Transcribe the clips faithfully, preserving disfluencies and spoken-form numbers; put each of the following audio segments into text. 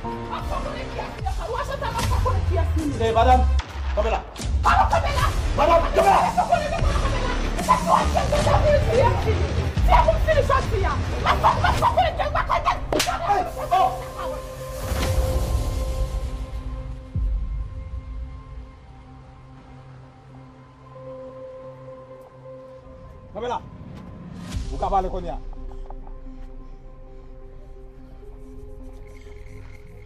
M ap fè w konnen kiyès li ansanm. Ou wè Chantal, m ap fè w konnen kiyès li ye. Ey, madanm, kanpe la. Madanm, kanpe la. Madanm, kanpe la. M ap fè w konnen depi w kanpe la. Se si w ap fè l, se si w ap fè l, se pou m fini jodi a. M ap fè w, m ap fè w konnen ke m pa konnen. Ey, oh. Kanpe la. Ou ka pale kounye a.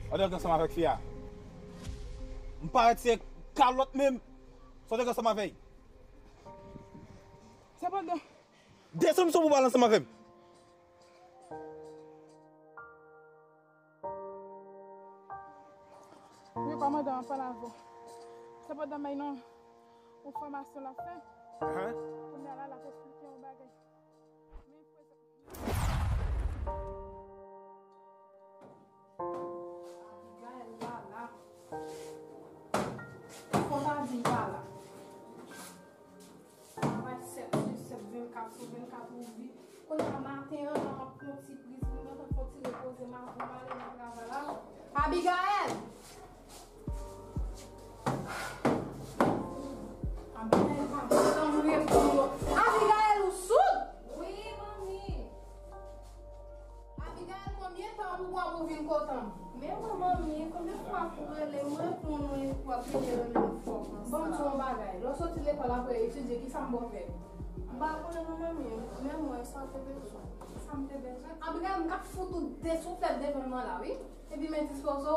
Ou te ansanm avèk fi a. M parèt se kalòt menm. Sa w te ansanm avè l. Sepandan. Desann sou pou pale ansanm avè m. Wi, kòmandan, m ap pale avè w. Sepandan, men non, yon fòmasyon l ap fè. Ahan. Kounye a la, l ap eksplike yon bagay. Men prezan. Abigaël pa la. Fò w ta di l pa la. Travay sèt sou sèt, vennkat sou vennkat, ou di. Kounye a maten an, la, m ap pran yon ti priz, m gentan fè yon ti repoze m avan m ale nan travay la. Abigaël! Abigaël pa janm reponn mwen. Abigaël, ou soud? Wi, manmi. Abigaël, konbyen tan pou w pran pou w vin kote m? Men mwen, manmi, konbyen fwa pou w rele m, reponn mwen, w ap rele, rele m fò konsa? Bon, m di w yon bagay. Lè w soti lekòl apre etidye, kisa m ba w fè? M pa konnen non, manmi. Men mwen, sa w te bezwen? Sa m te bezwen? Abigaël, m ka fout ou de souflèt devan m nan la, wi. Epi m endispoze w.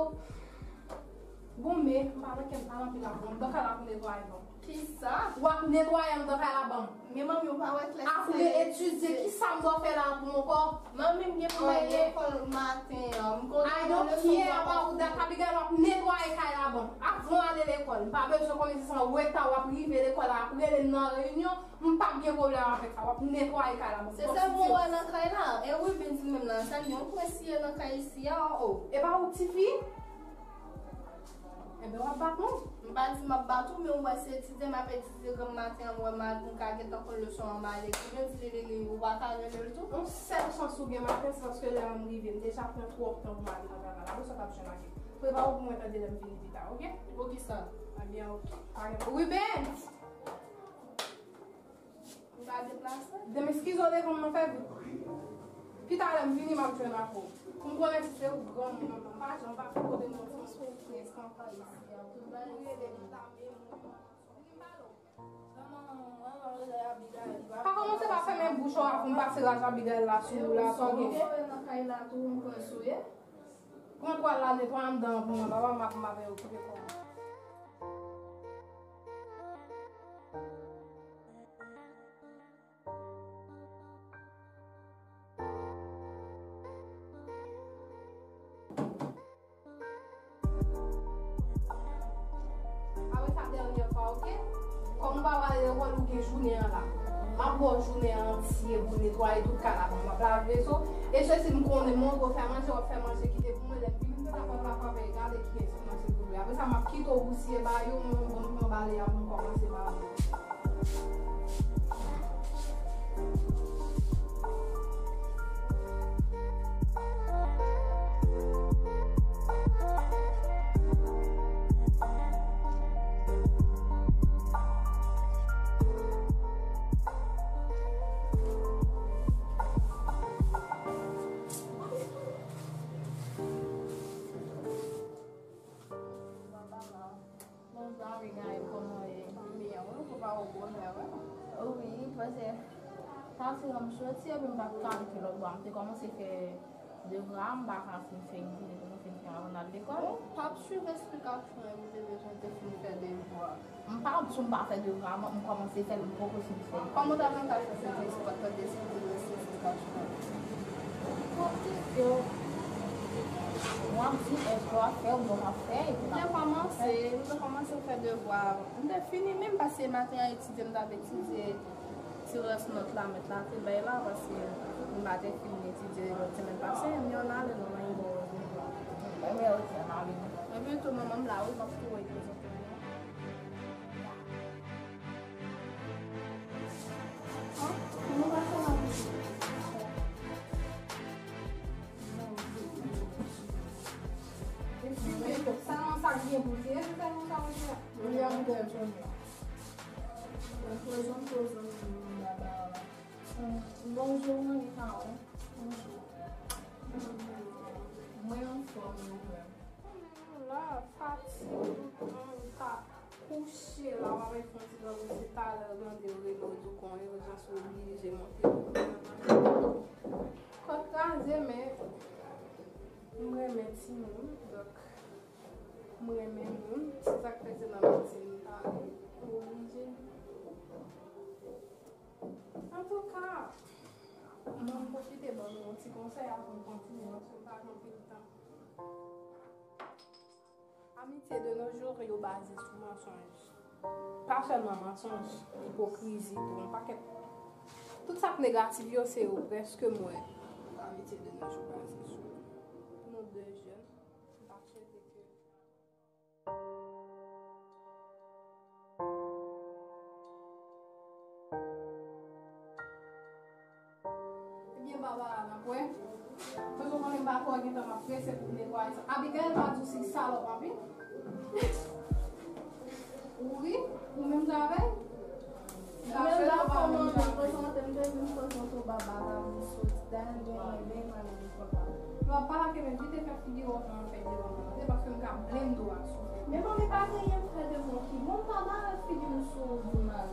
Bon, men, m pa nan kè m pale anpil avè w. M nan kay la pou netwaye ban m. Kisa? W ap netwaye anndan kay la ban m. Men manmi, ou pa wè klè. Apre etidye, kisa m dwe fè la pou ankò? Manmi, m gen pou m al lekòl maten an. M konnen leson m pa konprann. I don't care about that, Abigaël, w ap netwaye kay la ban m. Avan w ale lekòl, m pa bezwen konnen si se an reta w ap rive lekòl la, ap rele m nan reyinyon, m p ap gen pwoblèm avèk sa. W ap netwaye kay la ban m. Se sèl mwen wè nan kay la. E Rubens li menm nan, sa l gen yon pwen siye nan kay isi a, o. E pa ou k tifi? Enben, w ap bat mwen. M pa di m ap bat ou, men ou wè se etidye m ap etidye granm maten an, m wè m ka gentan konn leson an, m ale. Ebyen, di li, li, li, ou pa ka rele l tou? Yon sèl chans ou gen maten, se paske lè a m rive, m deja pran twòp tan pou m ale nan travay la. Apre sa, w t ap jwenn ak li. Prepare w pou mwen tande lè m vini pita, oke? Poukisa? Ebyen, oke. Pa gen. Rubens! Ou ka deplase? Demen eskize w devan m nan fè vit. Pi talè m vini, m ap jwenn ak ou. Pou m konnen si se ou granmoun nan, m pa janm pa kote m nan fè yon soufrans anpil isi a. Pou m rele m ta men moun. Vini m pale w. Pa kòmanse pa fèmen bouch ou avan m pase raj Abigaël la sou ou la, sa w gen? Ou nan kay la tou, m kwè sou ye. Pran twal la, netwaye anndan an pou mwen, papa m ap, m ap okipe kò m. Apre sa, dènye fwa, oke? Kòm ou pa prale lekòl, ou gen jounen an la. M ap ba w jounen an antye pou netwaye tout kay la, m ap lave veso. E sesi m konnen, montre w fè manje, w ap fè manje, kite pou mwen, lè m vini, m te ta pòt la frape, gade kiyès ki manje pou li. Apre sa, m ap kite w pou siye ba yo, mwen menm, bon, m pran bale a pou m kòmanse ba yo. Bonjou, Abigaël, kòman w ye? Mwen byen, wi, ou pa wè w bonè, wi. Wi, paske pase an m soti epi m pa t ka rete lòtbò a. M te kòmanse fè devwa a, m pa ka fin fè, m vini pou m fin fè avan n al lekòl. Ou p ap swiv esplikasyon an, ou te bezwen te fin fè devwa. M pa di w m pa fè devwa a, m kòmanse fè l, m poko fin fè l. Kòman w ta konn ka fè se te espwa tande si w te resi sou kach la? Kote ke w ap di èske w ap fè oubyen w p ap fè epi w ap fè? M te kòmanse, m te kòmanse fè devwa a. M te fini menm pase maten an etidye, m t ap etidye ti rès nòt la mèt la te bay la, paske m pa te fin etidye lòt semèn pase, m yon ale nan mwen yon bon devwa. Ebyen, oke, ann ale. Ebyen, tou manman m la, wi, m ap tou repoze. Konprann, se rezilta nou ka wè la. Li a moute l sou mwen. Mwen poze, mwen poze, mwen baba. Bonjou, mwen Mikawen. Bonjou. Mwen anfòm, mwen menm. Mwen la, fatig, tout tan, m ta kouche la, w ap fè yon ti granmoun, se talè Rande w rele w di w konyen, jan sou oblije monte. Kòt kraze, men m renmen timoun, donk m renmen moun. Se sa k fè se nan medsin m t ale. Oblije. Antouka, mwen pwofite ban nou yon ti konsèy avan m kontinye, paske m pa gen anpil tan. Amitye de nos jours yo baze sou mansonj. Pa sèlman mansonj, ipokrizi, tou yon pakèt. Tout sa k negatif yo, se yo prèske m wè amitye de nos jours baze sou. Pou nou de jèn, m ta swete ke Ebyen, Barbara, n ap wè. Paske w konnen m pa kwè w gentan m ap prese pou m netwaye sa. Abigail pa di w se salòp anpil. Ou ri, ou menm travay. Mwen la kòman mwen prezante m te vin prezante w Barbara, m soti dan gen yon byen mwen menm kontan. Lè w ap pale ak yo, men evite fè figi w ap fè devan mwen, se paske m ka blame dwa sou. Men mwen pa gen anyen m fè devan ki. Bon, m pa bare figi m sou ou di mal.